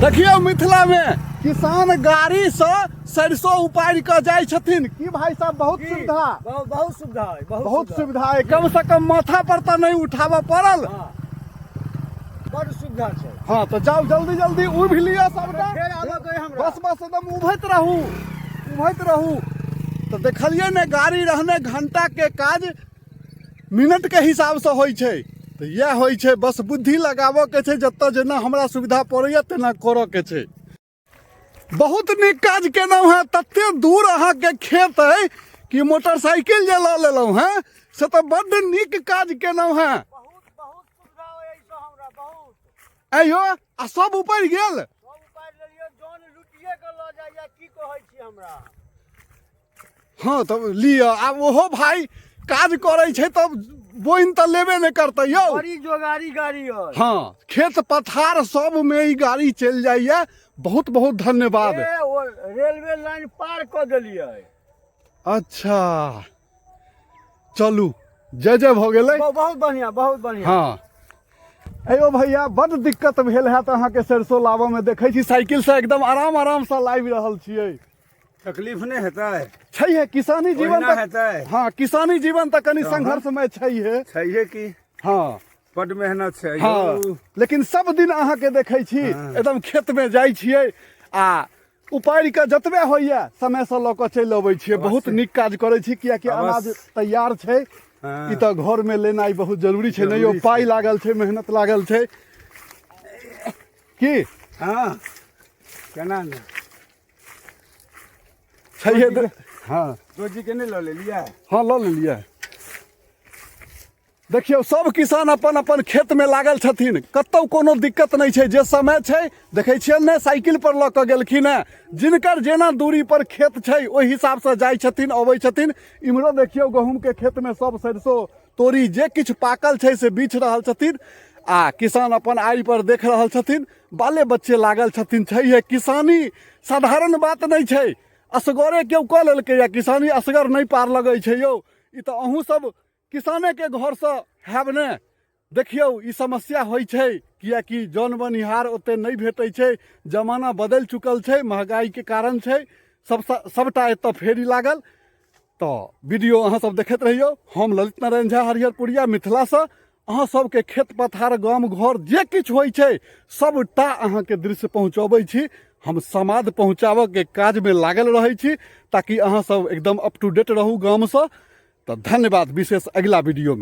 देखियौ मिथिला में किसान गाड़ी से सरसों उपारि कऽ जाइ छथिन। की भाई साहब, बहुत सुविधा? बहुत बहुत सुविधा है, बहुत, बहुत सुविधा है। कम से कम माथा पर तऽ नहि उठाबऽ पड़ल। हाँ। बड़ सुविधा छै। हाँ, तऽ जाउ, जल्दी जल्दी उभि लिअ सबटा। फेर आबऽ के हमरा। बस बस, एकदम उभैत रहू, उभैत रहू। तऽ देखलियै ने, गाड़ी रहने घंटा के काज मिनट के हिसाबसँ होइ छै। तऽ इएह होइ छै, बस बुद्धि लगाबऽ के छै, जतऽ जेना हमरा सुविधा पड़ैया तेना करऽ के छै। बहुत नीक काज केलहुँ हेँ। तते दूर अहाँके खेत अइ कि मोटरसाइकिल जे लऽ लेलहुँ हेँ, से तऽ बड्ड नीक काज केलहुँ हेँ। बहुत बहुत सुविधा होइ एहिसँ हमरा बहुत। अयो, आ सब उपरि गेल? सब उपारि लेलियै। जन लुटिए के लऽ जाइया, की कहै छी हमरा। हँ, तऽ लिअ। आब ओहो भाय काज करै छै तऽ बोनि तऽ लेबे नहि करतै यौ। बड़ी जोगारी गाड़ी अइ। हँ, खेत पथार सबमे ई गाड़ी चलि जाइए। बहुत बहुत धन्यवाद। ए, ओ रेलवे लाइन पार कऽ देलियै। अच्छा, चलू, जय जय भऽ गेलै। बहुत बढ़िया, बहुत बढ़िया। हँ, अयो भैया, बड्ड दिक्कत भेल हैत अहाँके सरिसो लाबऽमे। देखै छी साइकिलसँ एकदम आराम आरामसँ लाबि रहल छियै। तकलीफ नहि हेतै? छैहे, किसानी जीवन ओहिना तऽ हेतै। हँ, किसानी जीवन तऽ कनि संघर्षमय छैहे। छैहे की। हँ। बड मेहनत छै। हँ। यौ। लेकिन सब दिन अहाँके देखै छी, एकदम खेतमे जाइ छियै आ उपारि कऽ जतबे होइए समयसँ लऽ कऽ चलि अबै छियै। बहुत नीक काज करै छी, कियाकि अनाज तैयार छै। ई तऽ घरमे लेनाइ बहुत जरूरी छै ने यौ? जरूरी छै। पाइ लागल छै, मेहनत लागल छै की? हँ, केना ने। छैहे। हँ। रोजी के नहि लऽ लेलियै? हँ, लऽ लेलियै। देखियौ, सब किसान अपन अपन खेतमे लागल छथिन, कतौ कोनो दिक्कत नहि छै। जे समय छै, देखै छियै ने, साइकिल पर लऽ कऽ गेलखिन हेँ। जिनकर जेना दूरी पर खेत छै, ओहि हिसाबसँ जाइ छथिन, अबै छथिन। इम्हरो देखियौ, गहूँमके खेतमे सब सरिसो, तोरी जे किछु पाकल छै से बीछ रहल छथिन आ किसान अपन आड़ि पर देख रहल छथिन। बाले बच्चे लागल छथिन। छैहे, किसानी साधारण बात नहि छै। असगरे केओ कऽ लेलकैए किसानी, असगर नहि पार लगै छै यौ। ई तऽ अहूँ सब किसानेके घरसँ हैब ने? देखियौ, ई समस्या होइ छै, किएकि जन बनिहार ओते नहि भेटै छै। जमाना बदलि चुकल छै, महगाइके कारण छै, सब सबटा एतऽ फेरी लागल। तऽ वीडियो अहाँ सब देखैत रहियौ। हम ललित नारायण झा, हरिहरपुरिया, मिथिलासँ अहाँ सबके खेत पथार, गाम घर जे किछु होइ छै, सबटा अहाँके दृश्य पहुँचबै छी। हम समाद पहुँचाबऽके काजमे लागल रहै छी, ताकि अहाँ सब एकदम अप टू डेट रहू गामसँ। तऽ धन्यवाद विशेष, अगिला वीडियोमे।